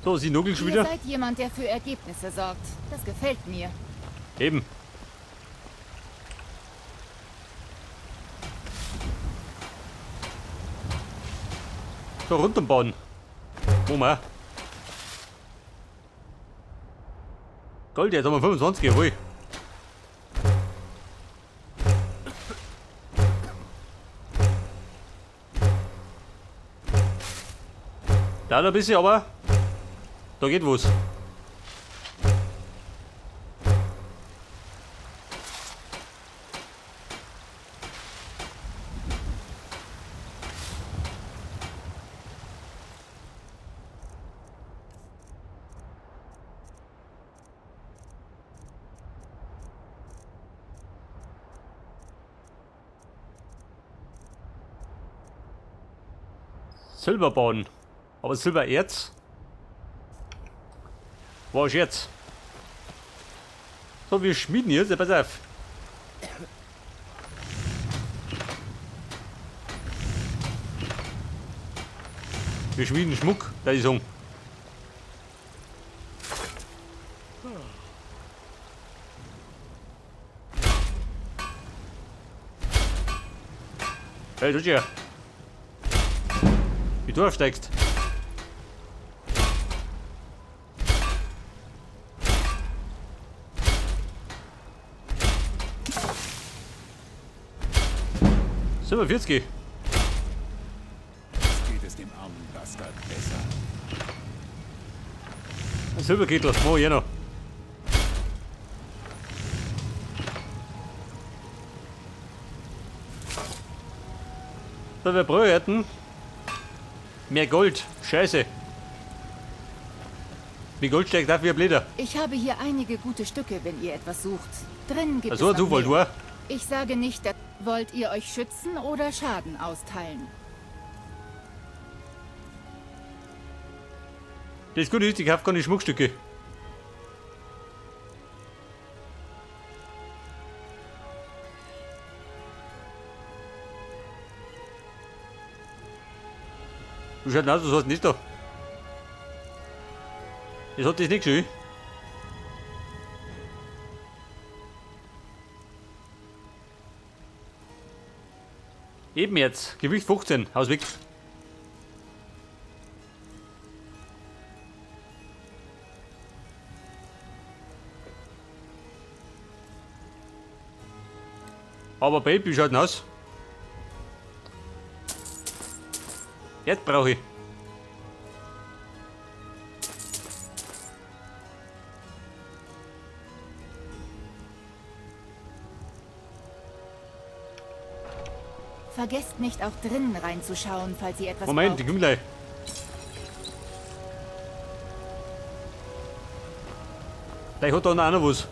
So, sie nuggelt schon Ihr wieder. seid jemand, der für Ergebnisse sorgt. Das gefällt mir. Eben. So, runterbauen. Wo wir? Gold, jetzt haben wir 25, jawohl. Da ein bisschen, aber da geht was. Silberbahn. Aber Silbererz? War ich jetzt? So, wir schmieden jetzt. Pass auf. Wir schmieden Schmuck, da ist um. Hey, du hier. Wie du aufsteigst. 47. Jetzt geht es dem armen Bastard besser. Ein Silberkittel, mach ich eh noch. So, wir brauchen mehr Gold. Scheiße. Wie Gold steigt auf wie ein Blätter. Ich habe hier einige gute Stücke, wenn ihr etwas sucht. Drin gibt Ach so, es noch Zufall, mehr. du auch. Ich sage nicht, dass... Wollt ihr euch schützen oder Schaden austeilen? Das Gute ist, ich kaufe keine Schmuckstücke. Du schaut aus, was hast du nicht da? Das hat das nicht geschehen. Eben jetzt. Gewicht 15. Haus weg. Aber Baby, wie schaut denn aus? Jetzt brauche ich. Vergesst nicht, auch drinnen reinzuschauen, falls ihr etwas Moment, braucht. ich komm gleich. Gleich hat da noch einer was.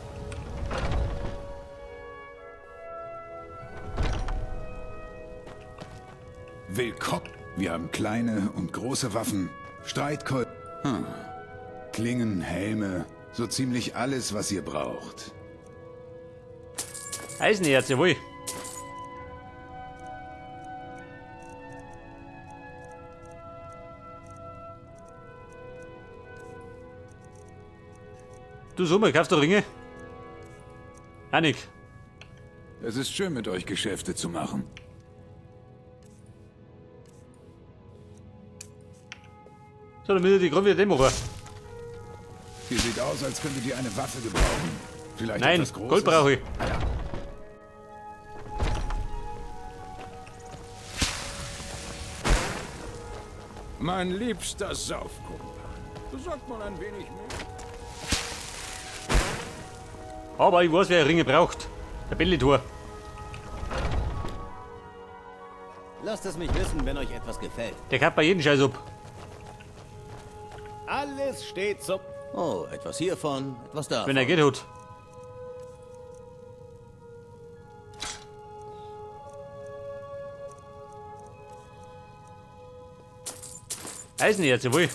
Willkommen. Wir haben kleine und große Waffen, Streitkolben, Klingen, Helme, so ziemlich alles, was ihr braucht. Eisenerz, jawohl. Du Sommer, kaufst du Ringe? Annik. Es ist schön, mit euch Geschäfte zu machen. So, dann müssen wir die gerade wieder dem machen. Ihr seht aus, als könntet ihr eine Waffe gebrauchen. Vielleicht Nein, etwas Großes? Gold brauche ich. Ah, ja. Mein liebster Saufkumpan. Besorgt mal ein wenig mehr. Aber ich weiß, wer Ringe braucht. Der Bellitor. Lasst es mich wissen, wenn euch etwas gefällt. Der kauft bei jedem Scheiß ab. Alles steht zum... Oh, etwas hiervon, etwas davon. Wenn er Geld hat. Eisenerz, jawohl.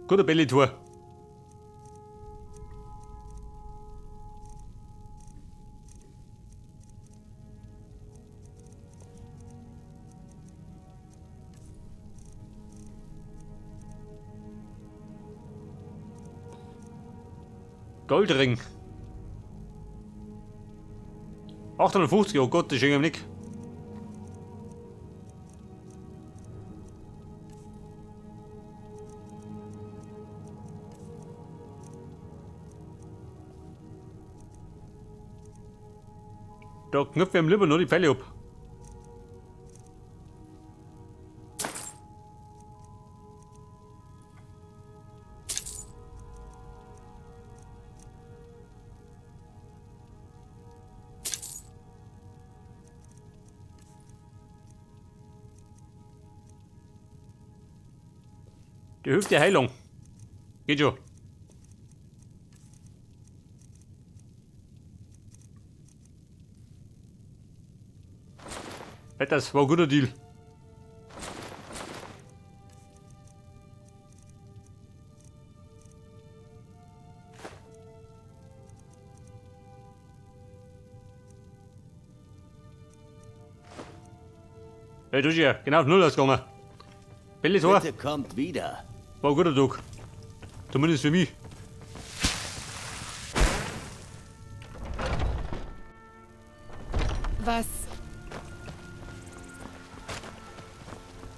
Guter Bellitor. Goldring. 850, oh Gott, das ist irgendwie nicht. Da knüpfen wir ihm lieber nur die Pfeile ab. Die höchste Heilung. Geht schon. Das war ein guter Deal. Hey, du hier, genau auf Null ausgegangen. Bitte kommt wieder. War ein guter Tag. Zumindest für mich. Was?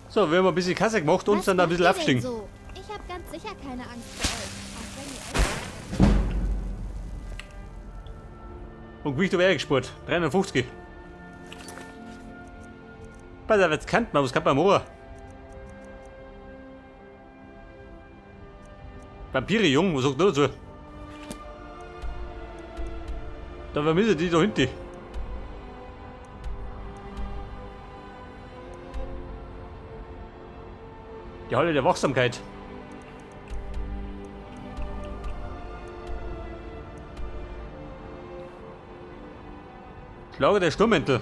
So, wir haben ein bisschen Kasse gemacht und sind da ein bisschen abgestiegen. So? Ich habe ganz sicher keine Angst vor euch. Auch wenn ihr euch. Und Gewicht habe ich gespart. 350. Pass auf, jetzt kennt man, was kann man machen? Vampire, Jung, was sagt der dazu? Da vermisse ich die da hinten. Die Halle der Wachsamkeit. Lager der Sturmmäntel.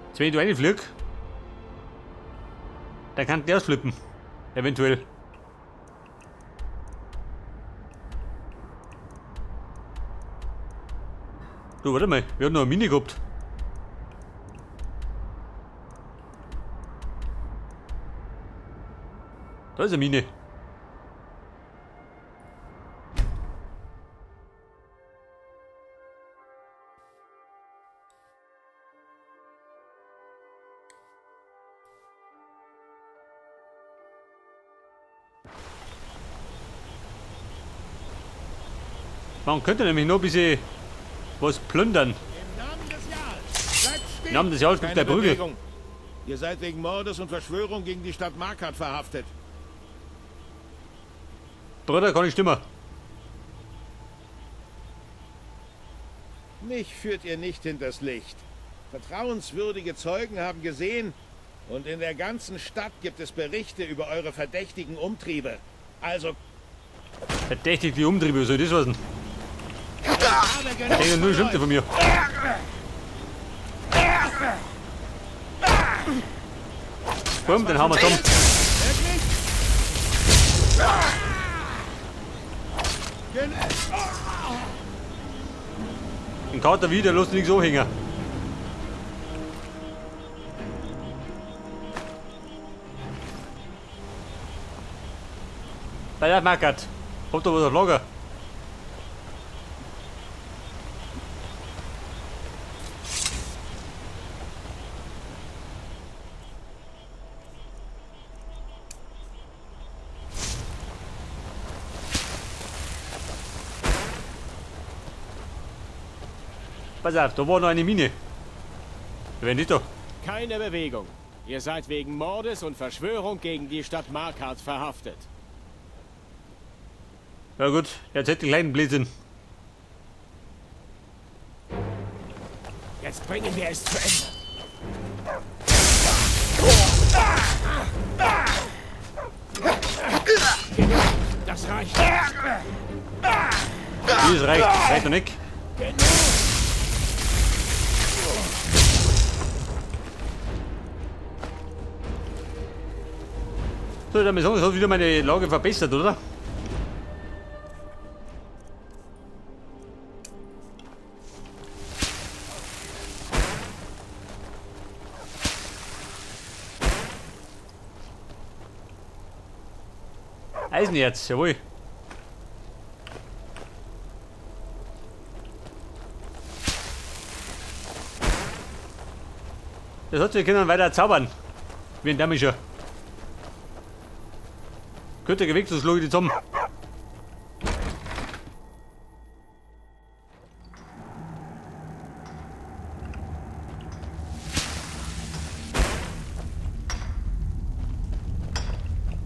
Jetzt, wenn ich da reinflieg, dann kann der ausflippen. Eventuell. Du, warte mal, wir haben noch eine Mine gehabt. Da ist eine Mine. Man könnte nämlich noch ein bisschen was plündern. Im Namen des Jarls! Bleibt stehen! Im Namen des Jarls gibt der Prügel. Ihr seid wegen Mordes und Verschwörung gegen die Stadt Markarth verhaftet. Bruder, kann ich stimmen. Mich führt ihr nicht hinters Licht. Vertrauenswürdige Zeugen haben gesehen und in der ganzen Stadt gibt es Berichte über eure verdächtigen Umtriebe. Also... Verdächtige Umtriebe, was soll das heißen? Der nur schimpft von mir. Bumm, den hauen wir zusammen. Den Kater wieder, lass nichts anhängen. Bei der Markarth. Habt ihr was auf Lager? Pass auf, da war noch eine Mine. Wer nicht da? Keine Bewegung. Ihr seid wegen Mordes und Verschwörung gegen die Stadt Markarth verhaftet. Ja gut, jetzt hätte ich kleinen Blödsinn. Jetzt bringen wir es zu Ende. Das reicht. Das reicht. Reicht noch nicht. Genug. So, dann sagen, es hat wieder meine Lage verbessert, oder? Eisenerz, jawohl. Das hat, wir können weiter zaubern. Wie ein Damischer. Könnte geweckt, sonst schlage ich die zusammen.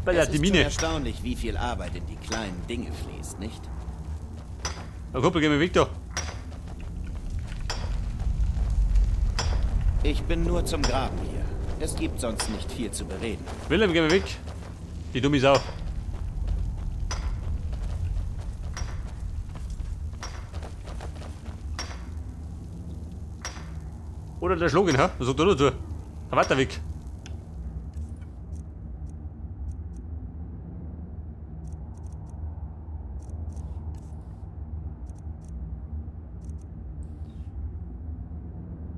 Bei der Es die ist schon Mine. erstaunlich, wie viel Arbeit in die kleinen Dinge fließt, nicht? Na Kumpel, geh mir weg da. Ich bin nur zum Graben hier. Es gibt sonst nicht viel zu bereden. Willem, geh mir weg. Die dumme Sau. Oder der Schlag ihn, hä? Was sagt er dazu? Weiter weg.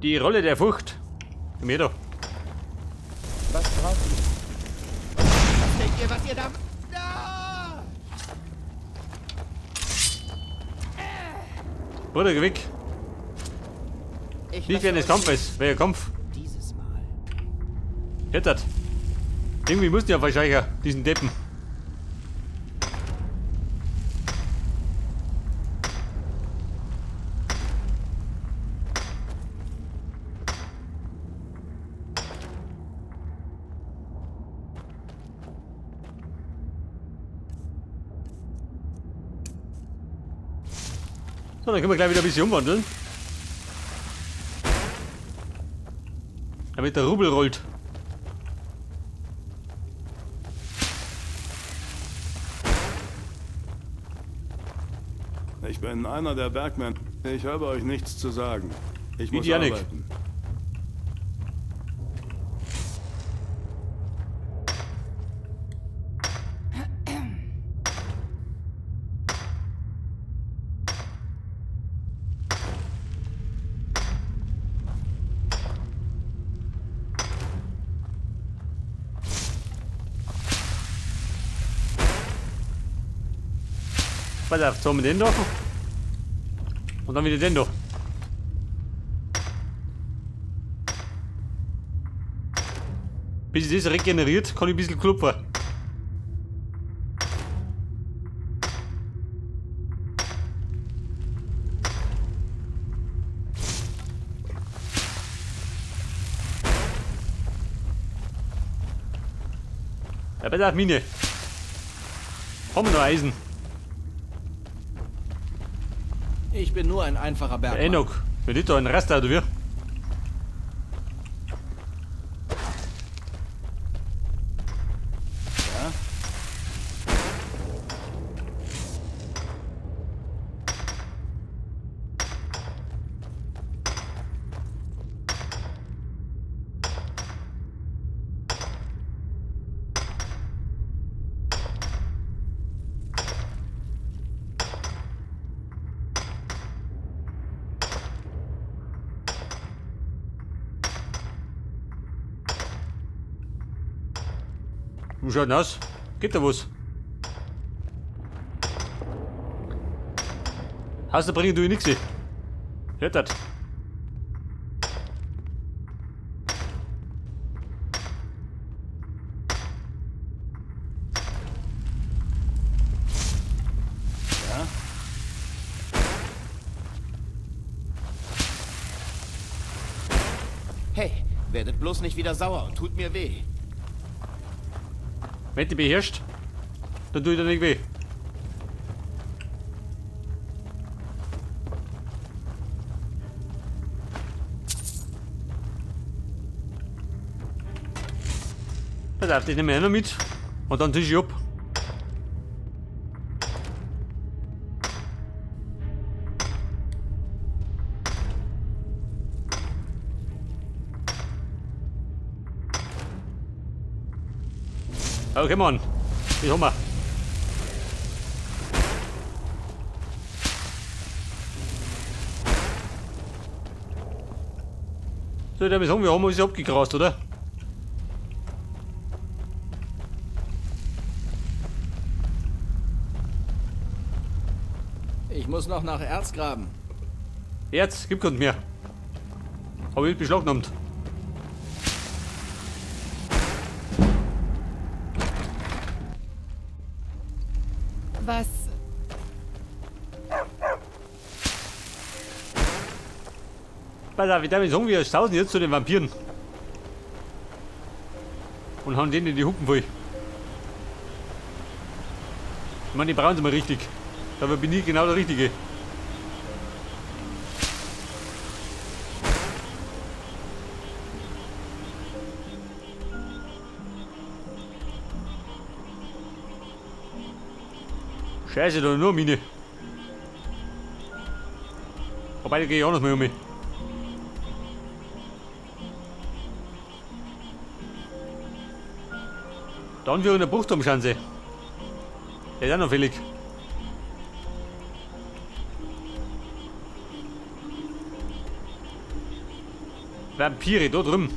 Die Rolle der Furcht. Komm her da. Was braucht ihr? Was denkt ihr, was ihr da... Da! Bruder, geh weg. Ich Nicht lasse während des euch Kampfes. Welcher Kampf? Dieses Mal. Jetzt hat. Irgendwie muss der verscheichern, diesen Deppen. So, dann können wir gleich wieder ein bisschen umwandeln. Damit der Rubel rollt. Ich bin einer der Bergmänner. Ich habe euch nichts zu sagen. Ich Wie muss die Janik. arbeiten. Pass auf, jetzt haben wir den da. Und dann wieder den da. Bis sich das regeneriert, kann ich ein bisschen klopfen. Ja, pass auf, Mine. Haben wir noch Eisen? Ich bin nur ein einfacher Der Bergmann. Enoch, wenn nicht da ein Rest oder wie? Ja? Wie schaut denn aus? Geht da was? Haus, da bringen du nix. Hört das? Ja? Hey, werdet bloß nicht wieder sauer und tut mir weh. Wenn du beherrscht, dann tue ich dir nicht weh. Pass auf, das nehme ich auch noch mit. Und dann tisch ich ab. Okay, Mann. Ich hol mal. So, ich würde sagen, wir haben uns abgegrast, oder? Ich muss noch nach Erz graben. Erz, gib keinen mehr. Hab ich beschlagnahmt. Was? Pass auf, ich darf sagen, wir sausen jetzt zu den Vampiren. Und hauen denen in die Hucken voll. Ich meine, die brauchen sie mal richtig. Dabei bin ich genau der Richtige. Scheiße, da nur Mine. Wobei, da gehe ich auch noch mal um mich. Dann wir in der Bucht umschauen. Der ist auch noch fällig. Vampire, da drüben.